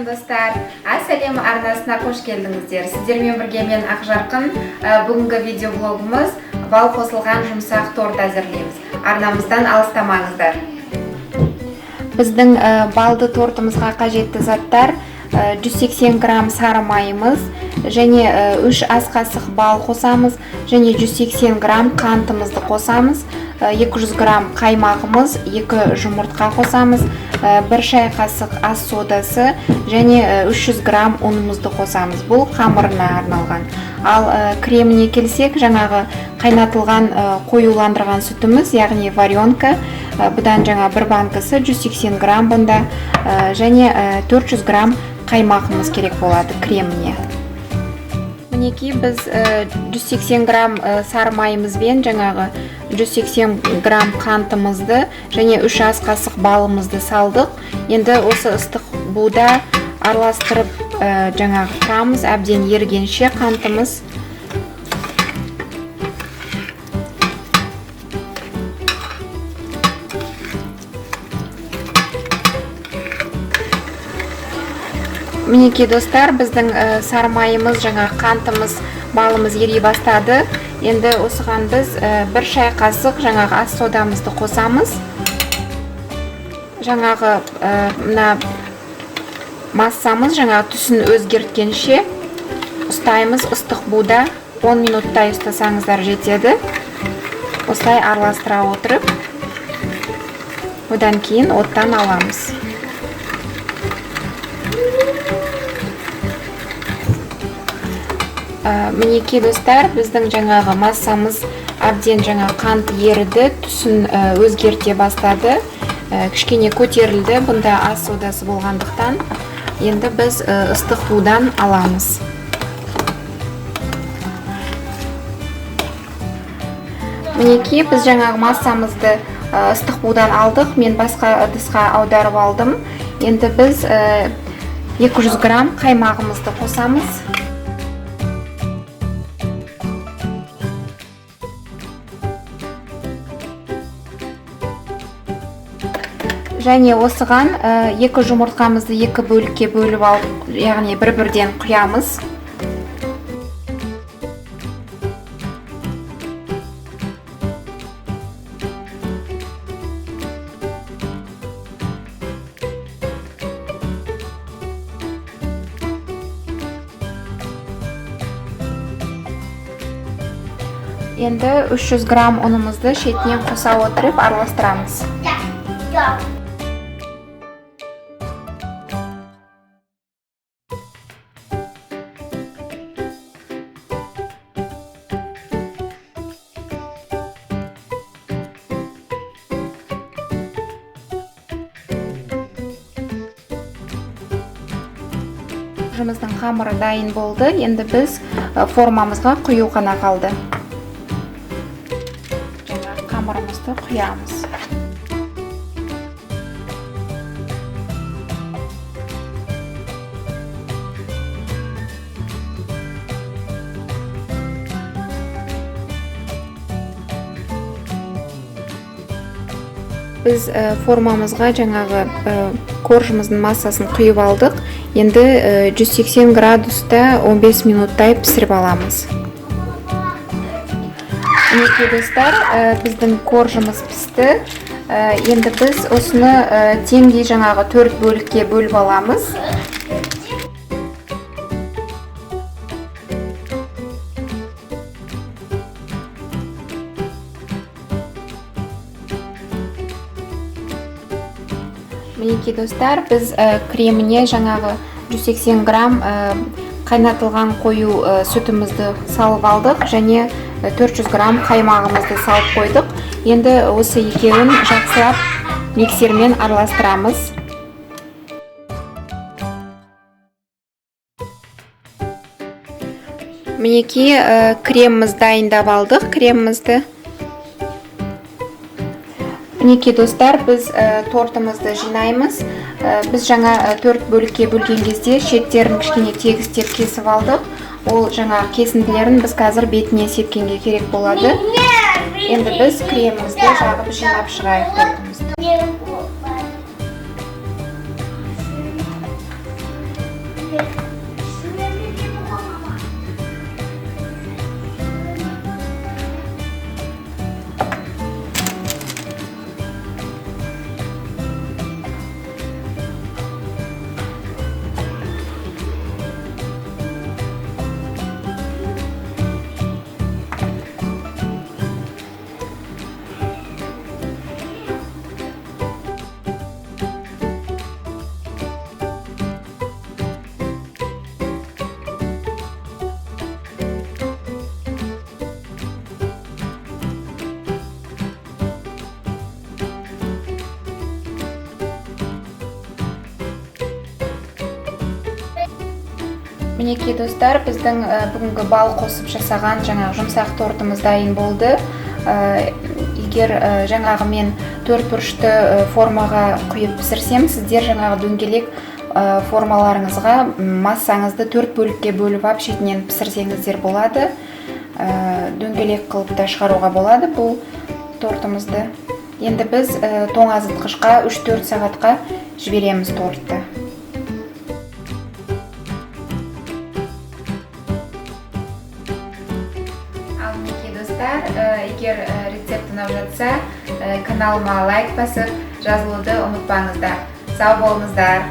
Сәлем, достар! Ас әлемі арнасына қош келдіңіздер. Сіздермен бірге мен, Ақжарқын. Бүгінгі видеоблогымыз бал қосылған жұмсақ торт әзірлейміз. Арнамыздан алыстамаңыздар. Біздің балды тортымызға қажетті заттар: 180 грамм сары майымыз және 3 ас қасық бал қосамыз және 180 грамм қантымызды қосамыз, 200 грамм қаймағымыз, 2 жұмыртқа қосамыз, 1 шай қасық ас содасы және 300 грамм ұнымызды қосамыз. Бұл қамырына арналған. Ал креміне келсек, жаңағы қайнатылған, қоюландырған сүтіміз, яғни варенка, бұдан жаңа бір банкасы 180 грамм бұнда, және 400 грамм қаймағымыз керек болады креміне. Мінекей, біз 180 грамм сары майымызбен жаңағы 180 грамм қантымызды және 3 ас қасық балымызды салдық. Енді осы ыстық буда араластырып, жаңағы құрамыз әбден ерігенше қантымыз. Мінекей, достар, біздің сары майымыз, жаңа қантымыз, балымыз ери бастады. Енді осыған біз 1 шай қасық жаңағы ас содамызды қосамыз. Жаңағы мына массамыз жаңағы түсін өзгерткенше ұстаймыз ыстық буда. 10 минуттай ұстасаңыздар жетеді. Осылай араластыра отырып, одан кейін оттан аламыз. Мінекей, достар, біздің жаңағы массамыз әбден жаңа қант еріді, түсін өзгерте бастады, кішкене көтерілді. Бұнда ас содасы болғандықтан, енді біз ыстық будан аламыз. Мінекей, біз жаңағы массамызды ыстық будан алдық. Мен басқа ыдысқа аударып алдым. Енді біз 200 грамм қаймағымызды қосамыз. Және осыған 2 жұмыртқамызды 2 бөлікке бөліп алып, яғни бір-бірден құямыз. Енді 300 грамм ұнымызды шетінен қоса отырып араластырамыз. Жұмыздың қамыры дайын болды. Енді біз формамызға құю ғана қалды. Жаңа қамырымызды құямыз. Біз формамызға жаңағы коржымыздың массасын құйып алдық. Енді 180 градуста 15 минуттай пісіріп аламыз. Мінекей, достар, біздің коржымыз пісті. Енді біз осыны теңдей жаңағы 4 бөлікке бөліп аламыз. Мінекей, достар, біз креміне жаңағы 180 грамм қайнатылған қою сүтімізді салып алдық және 400 грамм қаймағымызды салып қойдық. Енді осы екеуін жақсылап миксермен араластырамыз. Мінекей, креміміз дайындап алдық, кремімізді. Мінекей, достар, біз тортымызды жинаймыз. Біз жаңа 4 бөлікке бөлген кезде шеттерін кішкене тегістеп кесіп алдық. Ол жаңа кесінділерін біз қазір бетіне сепкенге керек болады. Енді біз кремімізді жағып жинап шығайық тортымызды. Мінекей, достар, біздің бүгінгі бал қосып жасаған жаңағы жұмсақ тортымыз дайын болды. Егер жаңағы мен төрт бұрышты формаға құйып пісірсем, сіздер жаңағы дөңгелек формаларыңызға массаңызды төрт бөлікке бөліп алып, шетінен пісірсеңіздер болады. Дөңгелек қылып та шығаруға болады бұл тортымызды. Енді біз тоңазытқышқа 3-4 сағатқа жібереміз тортты. Ал мінекей, достар, егер рецепт ұнап жатса, каналыма лайк басып, жазылуды ұмытпаңыздар. Сау болыңыздар!